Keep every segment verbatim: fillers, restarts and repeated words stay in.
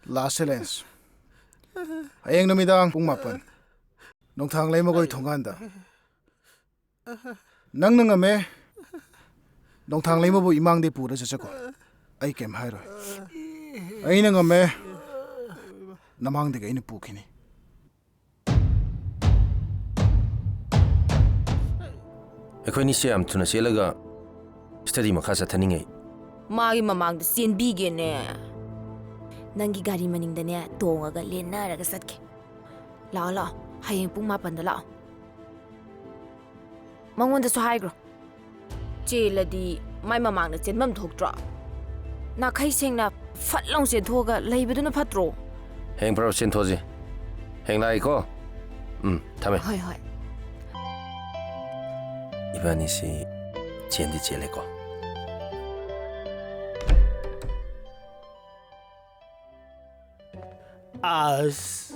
Last challenge. ꯍꯌꯦꯡ ꯅꯨꯃꯤꯗꯥꯡ ꯄꯨꯡ ꯃꯥꯄꯟ, ꯅꯣꯡꯊꯥꯡ ꯂꯩꯃꯈꯣꯏ ꯊꯣꯡꯒꯥꯟꯗ꯫ ꯅꯪꯅ ꯉꯝꯃꯦ, ꯅꯣꯡꯊꯥꯡ ꯂꯩꯃꯕꯨ ꯏꯃꯥꯡꯗꯩ ꯄꯨꯔ ꯆꯠꯆꯀꯣ꯫ ꯑꯩ ꯀꯩꯝ ꯍꯥꯏꯔꯣꯏ꯫ ꯑꯩꯅ ꯉꯝꯃꯦ, ꯅꯃꯥꯡꯗꯒꯤ ꯑꯩꯅ ꯄꯨꯈꯤꯅꯤ꯫ ꯑꯩꯈꯣꯏꯅꯤꯁꯦ ꯌꯥꯝ ꯊꯨꯅ ꯆꯦꯜꯂꯒ study ꯃꯈꯥ ꯆꯠꯊꯅꯤꯡꯉꯩ꯫ ꯃꯥꯒꯤ ꯃꯃꯥꯡꯗ ꯆꯦꯟꯕꯤꯒꯦꯅꯦ꯫ ꯅꯪꯒꯤ ꯒꯥꯔꯤ ꯃꯅꯤꯡꯗꯅꯦ ꯇꯣꯡꯉꯒ ꯂꯦꯟꯅꯔꯒ ꯆꯠꯀꯦ꯫ ꯂꯥꯛꯑꯣ, ꯂꯥꯛꯑꯣ, ꯍꯌꯦꯡ ꯄꯨꯡ ꯃꯥꯄꯟꯗ ꯂꯥꯛꯑꯣ꯫ ꯃꯉꯣꯟꯗꯁꯨ ꯍꯥꯏꯈ꯭ꯔꯣ꯫ ꯆꯦꯜꯂꯗꯤ ꯃꯥꯏ ꯃꯃꯥꯡꯗ ꯆꯦꯟꯐꯝ ꯊꯣꯛꯇ꯭ꯔꯣ? ꯅꯥꯈꯩ ꯁꯦꯡꯅ ꯐꯠ ꯂꯥꯎ ꯆꯦꯟꯊꯣꯛꯑꯒ ꯂꯩꯕꯗꯨꯅ ꯐꯠꯇ꯭ꯔꯣ? ꯍꯌꯦꯡ ꯄꯨꯔꯥ ꯆꯦꯟꯊꯣꯛꯑꯁꯤ꯫ ꯍꯌꯦꯡ ꯂꯥꯛꯏꯀꯣ꯫ ꯎꯝ, ꯊꯝꯃꯦ꯫ ꯍꯣꯏ, ꯍꯣꯏ꯫ ꯏꯕꯥꯅꯤꯁꯤ ꯆꯦꯟꯗꯤ ꯆꯦꯜꯂꯦꯀꯣ꯫ ꯑꯁ꯫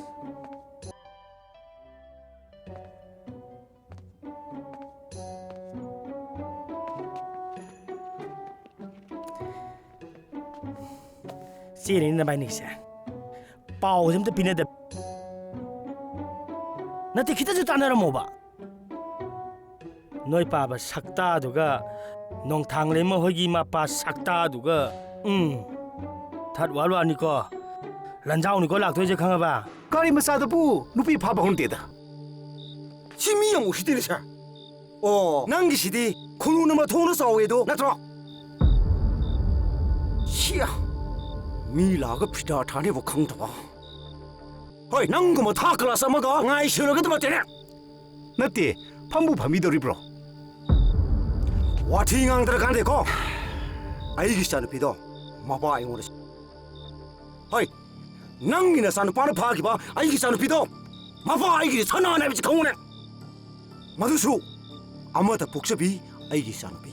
ꯆꯦꯜꯂꯤꯅꯦ ꯅꯕꯥꯏꯅꯤꯁꯦ꯫ ꯄꯥꯎꯁꯦ ꯑꯝꯇ ꯄꯤꯅꯗꯕ꯫ ꯅꯠꯇꯦ, ꯈꯤꯇꯁꯨ ꯇꯥꯟꯅꯔꯝꯃꯣꯕ꯫ ꯅꯣꯏ ꯄꯥꯕ ꯁꯛꯇꯥꯗꯨꯒ, ꯅꯣꯡꯊꯥꯡꯂꯩꯃ ꯍꯣꯏꯒꯤ ꯃꯄꯥ ꯁꯛꯇꯥꯗꯨꯒ, ꯎꯝ, third world war ꯅꯤꯀꯣ, ꯂꯟꯖꯥꯎꯅꯤꯀꯣ ꯂꯥꯛꯇꯣꯏꯁꯦ, ꯈꯪꯉꯕ? ꯒꯥꯔꯤ ꯃꯆꯥꯗꯨꯕꯨ ꯅꯨꯄꯤ ꯐꯥꯕ ꯍꯧꯅꯗꯦꯗ꯫ ꯁꯤ ꯃꯤ ꯌꯥꯝ ꯎꯁꯤꯠꯇꯦꯅꯦ, ꯁꯥꯔ꯫ ꯑꯣ, ꯅꯪꯒꯤꯁꯤꯗꯤ ꯈꯨꯅꯨꯅ ꯃꯊꯣꯡꯅ ꯆꯥꯎꯋꯦꯗꯣ ꯅꯠꯇ꯭ꯔꯣ? ꯁꯤꯌꯥ, ꯃꯤ ꯂꯥꯛꯑꯒ ꯐꯤꯗꯥ ꯊꯥꯅꯦꯕ ꯈꯪꯗꯕ꯫ ꯍꯣꯏ, ꯅꯪꯒꯨꯝꯕ third class ꯑꯃꯒ ꯉꯥꯏ ꯁꯦꯜꯂꯒꯗꯕ ꯅꯠꯇꯦꯅꯦ꯫ ꯅꯠꯇꯦ, ꯐꯝꯕꯨ ꯐꯝꯕꯤꯗꯧꯔꯤꯕ꯭ꯔꯣ? ꯋꯥꯊꯤ ꯉꯥꯡꯗ꯭ꯔꯀꯥꯟꯗꯦꯀꯣ, ꯑꯩꯒꯤ ꯏꯆꯥꯅꯨꯄꯤꯗꯣ ꯃꯄꯥ ꯑꯩꯉꯣꯟꯗ, ꯍꯣꯏ, ꯅꯪꯒꯤ ꯅꯆꯥꯅꯨꯄꯥꯅ ꯐꯥꯈꯤꯕ ꯑꯩꯒꯤ ꯏꯆꯥꯅꯨꯄꯤꯗꯣ ꯃꯄꯥ ꯑꯩꯒꯤ ꯁꯅꯥꯅꯦ ꯍꯥꯏꯕꯁꯤ ꯈꯪꯉꯨꯅꯦ꯫ ꯃꯗꯨꯁꯨ ꯑꯃꯗ ꯄꯣꯛꯆꯕꯤ ꯑꯩꯒꯤ ꯏꯆꯥꯅꯨꯄꯤ꯫